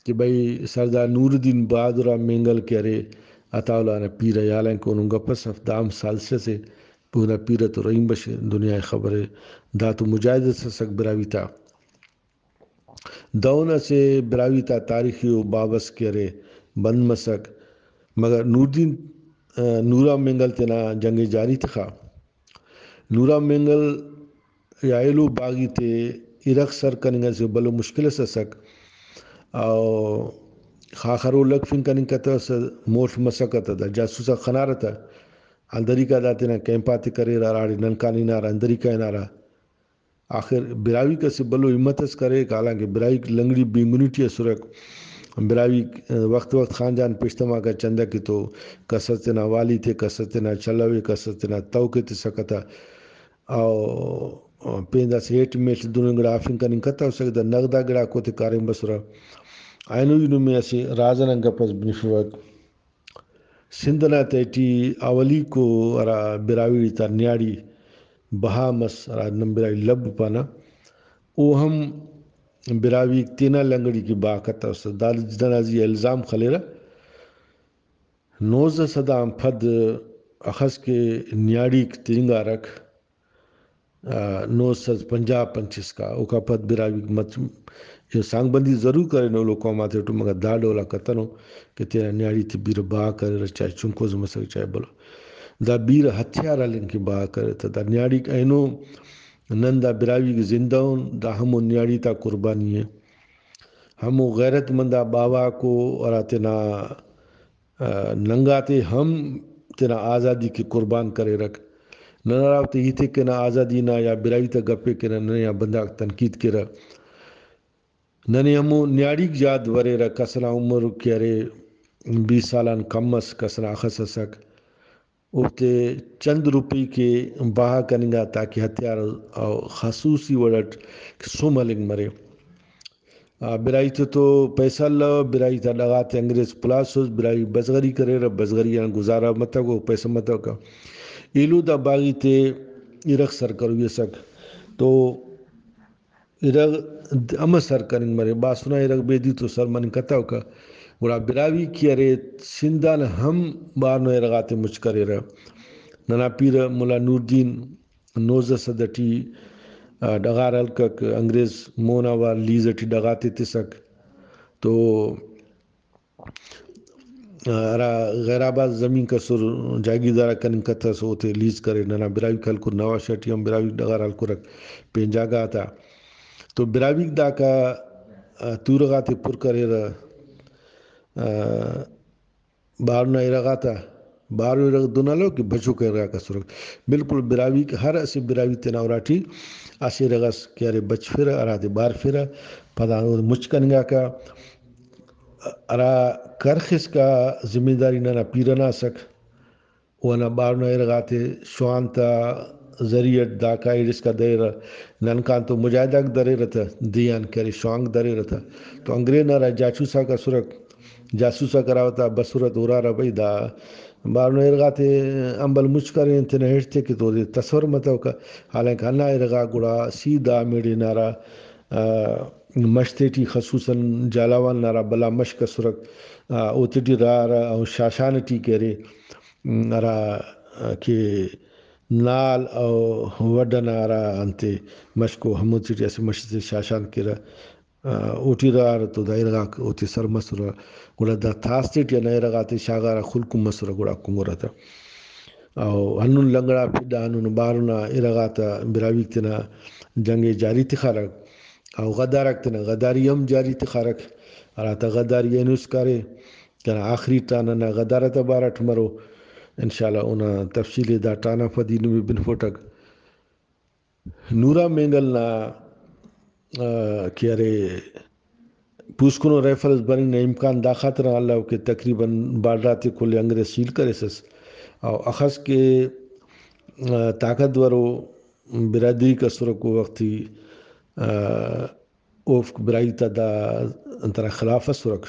کہ بھئی سردار نوردین بہادر آ مینگل کہ ارے عطا اللہ نا پیرہ ءِ، حالانکہ اونو گپ اس اف، دا ہم سازش اسے، اونا پیرہ تو رحیم بخش دنیا ءِ خبرے، دا تو مجاہد اس اسک براہوئی تا۔ دہن اسہ براہوئی تا تاریخی و باب اس کہ ارے بند مسک، مگر نوردین، آ، نورام مینگل تینا جنگ ءِ جاری تخا۔ نورام مینگل یا ایلو باغی تے ارغ سر کننگ اسہ بھلو مشکل اس اسک۔ او خاخر او لگفنگ کننگ کتوسہ، مول مسکہ تہ دا جاسوس آک خنارہ تہ، اندریکہ دا تینا کیمپ آتے کریرہ، ہراڑے ننکان ہنارہ، اندریکہ ہنارہ۔ آخر براہوئیک اسہ بھلو ہمت اس کریک، حالانکہ براہوئیک لنگڑی بینگنی ٹی اسرک۔ براہوئیک وخت وخت خان جان پیشتماک آ چندہ کہ تو کس اس تینا والی تے، کس اس تینا چلوے، کس اس تینا توک ءِ تسکہ تہ۔ او پین داسہ ہیٹ میٹ دننگ گڑا ہرفنگ کننگ کتوسکہ، دا نغد آ گڑاکو تے کاریم بسرہ۔ اینو ای نمے اسہ راز ئنا گپ ئس بنفوک۔ سندھ ئنا تہٹی اولیکو ہرا براہوئی تا نیاڑی بہا مس، ہرا نن براہوئی لب پانہ، او ہم براہوئیک تینا لنگڑی کہ بہا کتوسہ۔ دا ننا زی آ الزام خلیرہ۔ نوزدہ سد آن پد اخس کہ نیاڑیک تننگارک، آ، نو سد پنجاہ پنچ اسکا، اوکا پد براہوئیک مچ، سانگ بندی ضرور کرینو ایلو قوم آتیٹو، مگر دا ڈول آ کتنو کہ تینا نیاڑی تے بیرہ بہا کریرہ، چاہے چنکوز مسک چاہے بھلو۔ دا بیرہ ہتھیار ہلنگ کہ بہا کریرہ تہ۔ دا نیاڑیک اینو نن دا براہوئیک زندہ ان، دا ہمو نیاڑی تا قربانی ءِ۔ ہمو غیرت مند آ باوہ آکو ہرا تینا آ، ننگاتے ہم تینا آزادی کہ قربان کریرک۔ نن ہرافتے ہیت ءِ کینہ آزادی نا یا براہوئی تا گپ ءِ کینہ، ننے آ بندغ تنقید کیرہ۔ ننے ہمو نیاڑیک یات بریرہ، کس ئنا عمر کہ ارے بیس سال آن کم ئس، کس ئنا اخس ئسک، اوفتے چند روپئی کہ بہا کننگا تاکہ ہتھیار او خصوصی وڑ ئٹ سم ہلنگ مرے۔ آ، براہوئی تے تو پیسہ الو، براہوئی تا ڈغاتے انگریز پلاسس، براہوئی بزغری کریرہ، بزغری آن گزارہ متوکہ، پیسہ متوکہ۔ ایلو دا باغی تے ارغ سر کروئی ئسک تو ارغ امہ سر کننگ مرے، باسنا ارغ بیدی تو سر مننگ کتوکہ۔ گڑا براہوئی کہ ارے سندھ آن ہم بارنا ارغاتے مچ کریرہ۔ ننا پیرہ ملا نوردین نوزدہ سد ٹی، آ، ڈغار ہلکک، انگریز مون آ وار لیز ٹی ڈغاتے تسک تو، آ، ہرا غیر آباد زمین کسر جاگیردار آک کننگ کتس، اوتے لیز کریر۔ ننا براہوئیک ہلکر، نواب شاہ ٹی ہم براہوئیک ڈغار ہلکرک پین جاگہ آتا۔ تو براہوئیک داکا، آ، تورہ غاتے پر کریرہ۔ آ، بارنا ارغ آتا، بارو ارغ دن الو کہ بچوکا ارغاک اسرک۔ بالکل براہوئیک، ہر اسہ براہوئی تینا اراٹی اسہ ارغ اس کہ ارے بچفرہ، ہراتے بارفرہ، پدا اودے مچ کننگاکہ۔ ہرا کرخ اسکا ذمہ داری ننا پیرہ نا اسک، او ہندا بارنا ارغاتے شوان تا ذریعہ اٹ داکا ایڑسکا دریرہ۔ ننکان تو مجاہدہ آک دریرہ تہ، دے آن کہ ارے شوانک دریرہ تہ۔ تو انگریز نا ہرا جاسوس آک اسرک، جاسوس آک ہرا وتا بسرہ تہ ہُرارہ بھئی دا بارنا ارغاتے امبل مچ کرین تینا ہیٹ تے کہ تو اودے تصور متوکہ۔ حالانکہ ہندا ارغاک گڑا سیدھا ہمیڑے نارا، آ، مش تیٹی خصوصاً جھالاوان نارا بھلا مشک اسرک، آ، اوتیٹی ارارہ، او شاشان ٹی کہ ارے، ہرا کہ نال او وڈھ ئنا ہرا انتے مشکو، ہموتے ٹی اسہ مش تے شاشان کیرہ، آ، اوٹی ارارہ تو دا ارغاک اوتے سر مسرہ۔ گڑا دا تاس تیٹی ہندا ارغاتے شاغارہ، خلکن مسرہ گڑا کنگرہ تہ۔ او ہندن لنگڑا پھڈا، ہندن بارنا ارغاتا براہوئیک تینا جنگ ءِ جاری تخارہ۔ او غدار آک تینا غداری ہم جاری تخارک، ہراتا غداری اینو اسکارے، کنا آخری ٹرانہ نا غدار آتا بارٹ مرو۔ انشاءاللہ اونا تفصیل ءِ دا ٹرانہ پدی نمے بنفوٹک۔ نورا مینگل نا، آ، کہ ارے پوسکنو رائفلز بننگ نا امکان دا خاطر آن الو کہ تقریباً بارڈر آتے کل انگریز سیل کریسس۔ او اخس کہ، آ، طاقتور و برادریک اسرک او وختی، آ، اوفک براہوئی تا دا انت ئنا خلاف ئسرک۔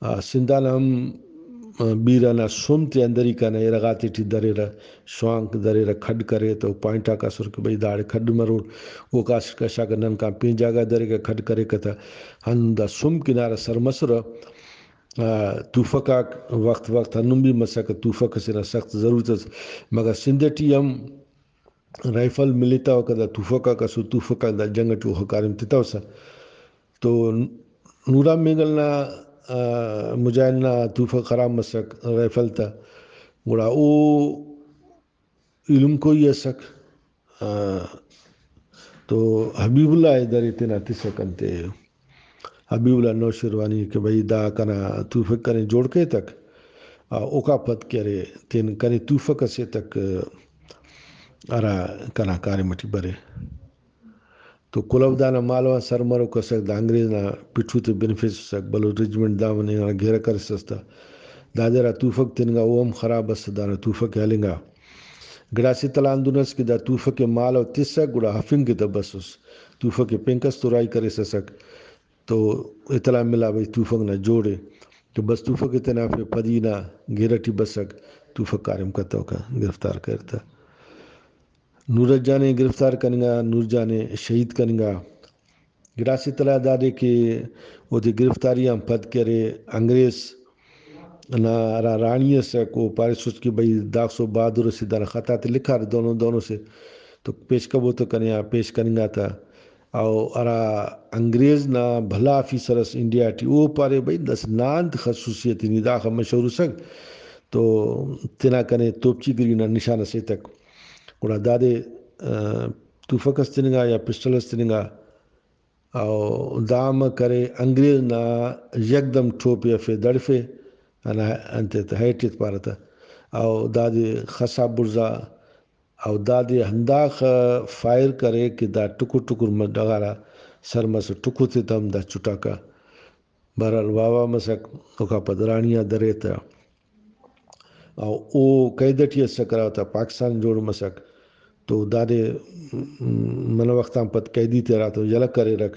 آ، سندھ آن ہم، آ، بیرہ نا سم تے اندری کنا ارغ آتے ٹی دریرہ، شوانک دریرہ، کھڈ کرے تو پوائنٹ آک ئسر کہ بھئی داڑے کھڈ مرور، اوکا کشاکہ نن کان پین جاگہ دریکہ کھڈ کریکہ تہ ہندا سم کنارہ سر مسرہ۔ آ، توفک آک وخت وخت ہندن بھی مسکہ، توفک ئسے نا سخت ضرورت ئس، مگر سندھ ٹی ہم رائفل ملتوکہ، دا توفک آک اسر، توفک آک دا جنگ ٹی اوخہ کاریم تتوسہ۔ تو نورا مینگل نا، آ، مجاہد نا توفک خراب مسک رائفل تا، گڑا او ایلم کوئی ئسک۔ آ، تو حبیب اللہ ءِ درے تینا تسک انتے، حبیب اللہ نوشیروانی کہ بھئی دا کنا توفک کنے جوڑ کیتک، آ، اوکا پد کہ ارے تین کنے توفک ئسے تک، ہرا کنا کاریم ٹی برے۔ تو کلہو دانا مالو آن سر مروک ئسک، دا انگریز نا پٹھو تے بنفسسک، بلوچ رجمنٹ دامن ئنا گھیرہ کرسس تہ دادے ہرا توفک تننگا او ہم خراب ئس، دانا توفک ءِ ہلنگا۔ گڑاسے تلہ ہندن ئس کہ دا توفک ءِ مالو تسک گڑا ہفنگ کہ تہ بسس، توفک ءِ پین کس تو راہی کریسسک۔ تو اطلاع ملا بھئی توفک نا جوڑ ءِ، تو بس توفک ءِ تینا ہرفے پدی نا گھیرہ ٹی بسک، توفک کاریم کتوکہ، گرفتار کریر تہ۔ نورج جان ءِ گرفتار کننگا، نور جان ءِ شہید کننگا۔ گڑاسے تلہ دادے کہ اودے گرفتاری آن پد کہ ارے انگریز نا ہرا رانی ئسک او پاریسس کہ بھئی داخسو بہادر ئسے دانا خط آتے لکھارے دہنو دہنو سے تو پیش کبو تہ کنے آ پیش کننگا تہ۔ او ہرا انگریز نا بھلا آفیسر ئس انڈیا ٹی، او پارے بھئی داسہ نا انت خصوصیت ءِ، نی داخہ مشہور اسک تو تینا کنے توپچی گری نا نشان ئس ایتک۔ گڑا دادے، آ، توفک ئس تننگا یا پسٹل ئس تننگا، او دا امر کرے انگریز نا یکدم ٹوپ ءِ ہرفے دڑفے، ہندا انت ایت، ہیٹ ایت پارہ تہ، او دادے خسا بڑزا او دادے ہنداخہ فائر کرے کہ دا ٹکر ٹکر مس، ڈغار آ سر مسر، ٹکر تے تہ ہم دا چٹاکہ۔ بہرحال واہ واہ مسک، اوکا پد رانی آ درے تہ او، او قید ٹی ئسک ہرا تہ پاکستان جوڑ مسک۔ تو دادے، م-، منہ وخت آن پد قیدی تے ہرا تہ یلہ کریرک۔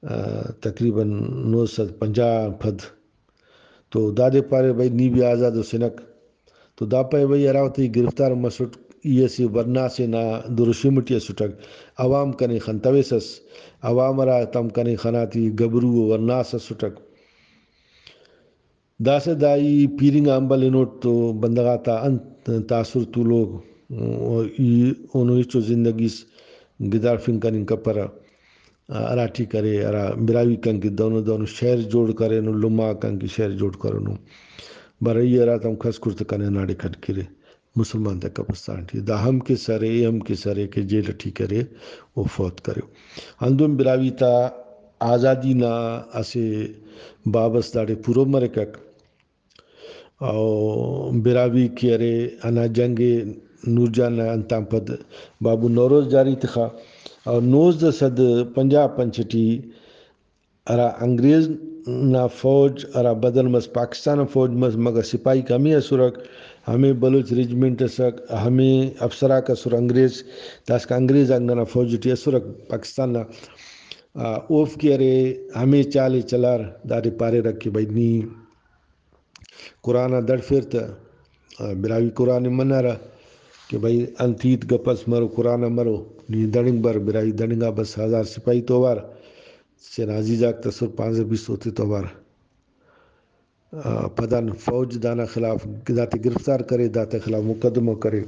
آ، تقریباً نو سد پنجاہ آن پد۔ تو دادے پارے بھئی نی بھی آزاد ہسنک۔ تو دا پائے بھئی ہرا وخت ای گرفتار مسٹ، ای اسہ ورنا سے نا دروشم ٹی اسٹک، عوام کنے خنتویسس، عوام ہرا تم کنے خناتی گبرو و ورناس اسٹک۔ داسہ دا ای پیرنگ آ امبل ہنوٹ تو بندغ آتا انت تاثر تولوک، ای اونو ہچو زندگی اس گدارفنگ کننگ کپرہ۔ ہراٹی کرے، ہرا براہوئی کن کہ دہنو دہنو شہر جوڑ کرینو، لمہ کن کہ شہر جوڑ کرینو۔ بارہ ای ہراتم کس کرتہ کنے ہنداڑے کھڈ کرے۔ مسلمان تا قبرستان ٹی۔ دا ہم کسہ ارے، اے ہم کسہ ارے کہ جیل ٹی کرے، او فوت کرے۔ ہندن براہوئی تا آزادی نا اسہ باب اس داڑے پورو مریکک۔ او براہوئی کہ ارے، ہندا جنگ ءِ نور جان نا انتان پد بابو نوروز جاری تخا۔ او نوزدہ سد پنجاہ پنچ ٹی ہرا انگریز نا فوج ہرا بدل مس، پاکستان نا فوج مس، مگر سپاہیک ہمے اسرک، ہمے بلوچ رجمنٹ اسک، ہمے افسر آک اسر انگریز، داسکا انگریز آک ننا فوج ٹی اسرک پاکستان نا۔ آ، اوفک ارے ہمے چال ءِ چلار، دادے پاریرک کہ بھئی نی قرآن آ دڑفیر تہ، آ، براہوئی قرآن ءِ منارہ کہ بھئی انت ہیت گپ اس مرو، قرآن آ مرو، نی دڑنگ بر، براہوئی دڑنگا بس ہزار سپاہی تو اوار، تینا عزیز آک تسر پانزدہ بیست اوتے تو اوار۔ آ، پدان فوج دانا خلاف داتے گرفتار کرے، داتے خلاف مقدمہ کرے۔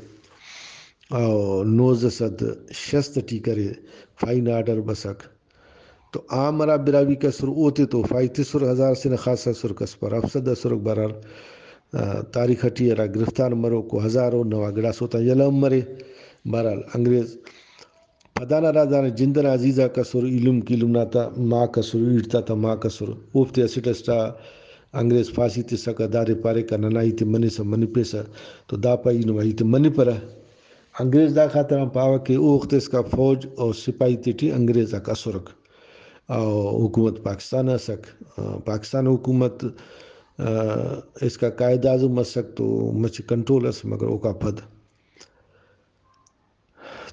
او نوزدہ سد شست ٹی کرے، فائن آرڈر بسک۔ تو عام ہرا براہوئی کسر اوتے تو فائن تسر، ہزار سے نا خاص اسر کس پر ہفت سد اسرک۔ بہرحال، آ، تاریخ ٹی ہرا گرفتار مروک و ہزارو نوا گڑاس اوتا یلہ ہم مرے۔ بہرحال انگریز پدان ہرا دانا جند ئنا عزیزاک ئسر، ایلم کیلم نا تا ماک ئسر، ایڑ تا تا ماک ئسر، اوفتے اسٹ اسٹ آ انگریز پھاسی تسکہ، دادے پاریکہ ننا ہیتے منسہ منپیسہ، تو دا پا ای نما ہیتے منپرہ۔ انگریز دا خاطر آن پاوہ کہ او وخت اسکا فوج و سپاہی تیٹی انگریز آک ئسرک، او حکومت پاکستان ئسک۔ پاکستان حکومت، آ، اسکا قائد اعظم ئسک تو مچہ کنٹرول ئس، مگر اوکا پد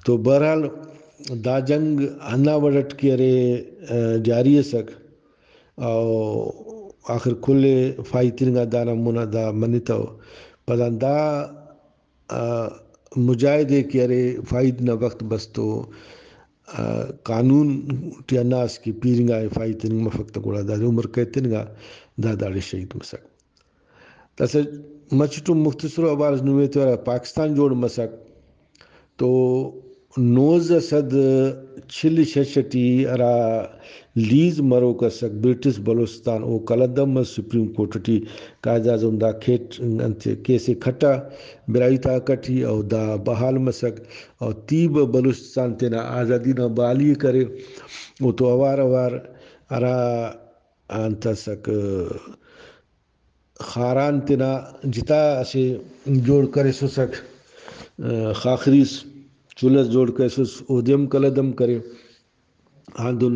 تو بہرحال دا جنگ ہندا وڑ اٹ کہ ارے، آ، جاری ئسک، او آخر کل ئے فائد تننگا، دانا مونا دا منتو۔ پدان دا، آ، مجاہد ئے کہ ارے فائد نا وخت بس تو، آ، قانون ٹی ہندا ئس کہ پیرنگا ئے فائد تننگ مفک، تو گڑا دادے عمر قید تننگا، دا داڑے شہید مسک۔ داسہ مچٹ و مختصر حوال اس نمے تو ہرا پاکستان جوڑ مسک تو نوزدہ سد چل شش ٹی ہرا لیز مروک اسک برٹش بلوچستان، او قلعہ دمب مس سپریم کورٹ ٹی۔ قائد اعظم دا کھیٹ انت کیس ئے کھٹا براہوئی تحقہ ٹی، او دا بحال مسک، او تیبہ بلوچستان تینا آزادی نا بحالی ئے کرے۔ او تو اوار اوار ہرا انت ئسک، خاران تینا جتا اسہ جوڑ کریسسک، آ، خاخریس چل ئس جوڑ کریسس، اودے ہم قلعہ دمب کرے۔ ہندن،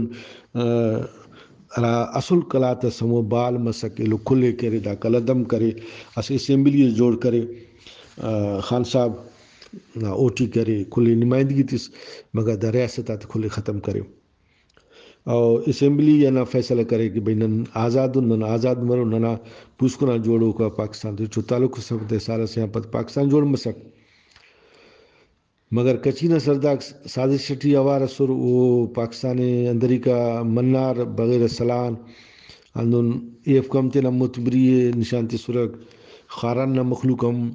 آ، ہرا اصل قلات ئس ہمو بحال مسک، ایلو کل ئے کرے، دا قلعہ دمب کرے، اسہ اسمبلی ئس جوڑ کرے، آ، خان صاحب نا اوٹی کرے، کل ئے نمائندگی تس، مگر دا ریاست آتے کل ئے ختم کرے۔ او اسمبلی ہندا فیصلہ کرے کہ بھئی نن آزاد ان، نن آزاد مرو، ننا پوسکن آ جوڑوک آ پاکستان تے چو تعلق اس افتے، سال اسے آن پد پاکستان جوڑ مسک۔ مگر کچھی نا سردارک سازش ٹی اوار ئسر، او پاکستان ئے اندریکہ منار بغیر سلاہ آن، ہندن ایف کم تینا معتبری ئے نشان تسرک، خاران نا مخلوق ہم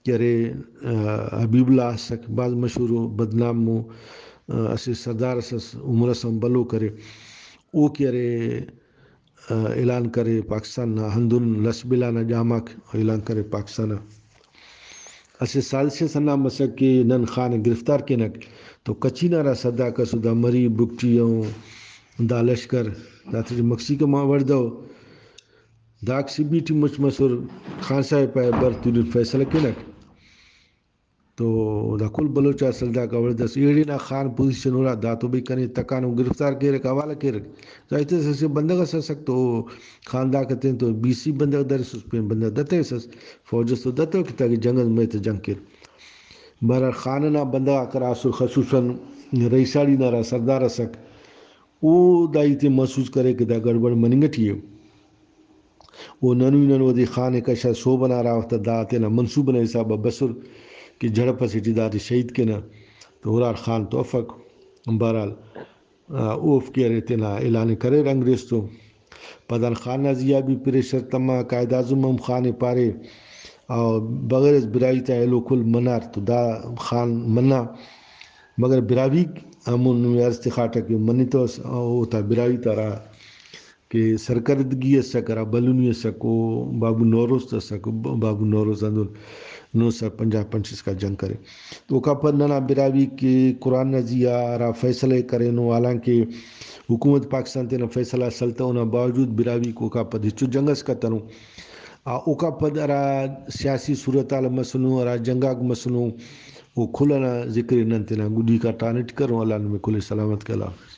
کہ ارے، آ، حبیب اللہ اسک، بھاز مشہور ءُ بدنام ءُ، آ، اسہ سردار اس ئس، عمر اس ہم بھلو کرے۔ او کہ ارے، آ، اعلان کرے پاکستان نا، ہندن لس بلا نا جاماک اعلان کرے پاکستان نا۔ اسہ سازش اس ہندا مسک کہ نن خان ءِ گرفتار کینک، تو کچھی نا ہرا سردارک ئسر، دا مری بگٹی ءُ دا لشکر، داتے ٹی مکسی کما وڑدہ ءُ۔ داک سبی ٹی مچ مسر، خان صاحب پائے بر تولن فیصلہ کینک۔ تو دا کل بلوچ آ سردارک اوڑدہ ئس، ایڑے نا خان پوزیشن ہرا، دا تو بھئی کنے تکانو گرفتار کیرک، حوالہ کیرک۔ ظاہر اس اسہ بندغ اس اسک تو خان داکا تین تو بیست سی بندغ درسس، پین بندغ دتیسس، فوج اس تو دتو کہ تاکہ جنگ اس مئے تہ جنگ کیر۔ بہرحال خان ئنا بندغ آک ہرا اسر، خصوصاً رئیساڑی نا ہرا سردار اسک، او دا ہیت ءِ محسوس کرے کہ دا گڑبڑ مننگ ٹی ءِ۔ او ننوئی نن اودے خان ءِ کشا سہب ئنا ہرا وخت آ دا تینا منصوبہ نا حساب آ بسر کہ جھڑپ ئسے ٹی داتے شہید کینہ، تو ہرار خان تو افک۔ بہرحال، آ، اوفک ارے تینا اعلان ءِ کریر انگریز تو۔ پدان خان نا زیہا بھی پریشر تما، قائد اعظم ہم خان ءِ پارے، او بغیر اس براہوئی تا ایلو کل منار تو دا خان منا۔ مگر براہوئیک ہمو نمے عرض تخاٹہ کہ منتوس، اوتا براہوئی تا ہرا کہ سرکردگی ئسک، ہرا بھلنی ئسک، او بابو نوروز تا ئسک، ب-، بابو نوروز ہندن نو سد پنجاہ پنچ اسکا جنگ کرے۔ تو اوکا پد ننا براہوئی کہ قرآن نا زیہا ہرا فیصلہ ئے کرینو، حالانکہ حکومت پاکستان تینا فیصلہ ئے سلتہ، اونا باوجود براہوئی اوکا پد ہچو جنگ ئس کتنو۔ آ، اوکا پد ہرا سیاسی صورتحال مسنو، ہرا جنگ آک مسنو، او کل ئنا ذکر ئے نن تینا گڈی کاٹان ئٹی کرون۔ اللہ نمے کل ئے سلامت کے، اللہ حافظ۔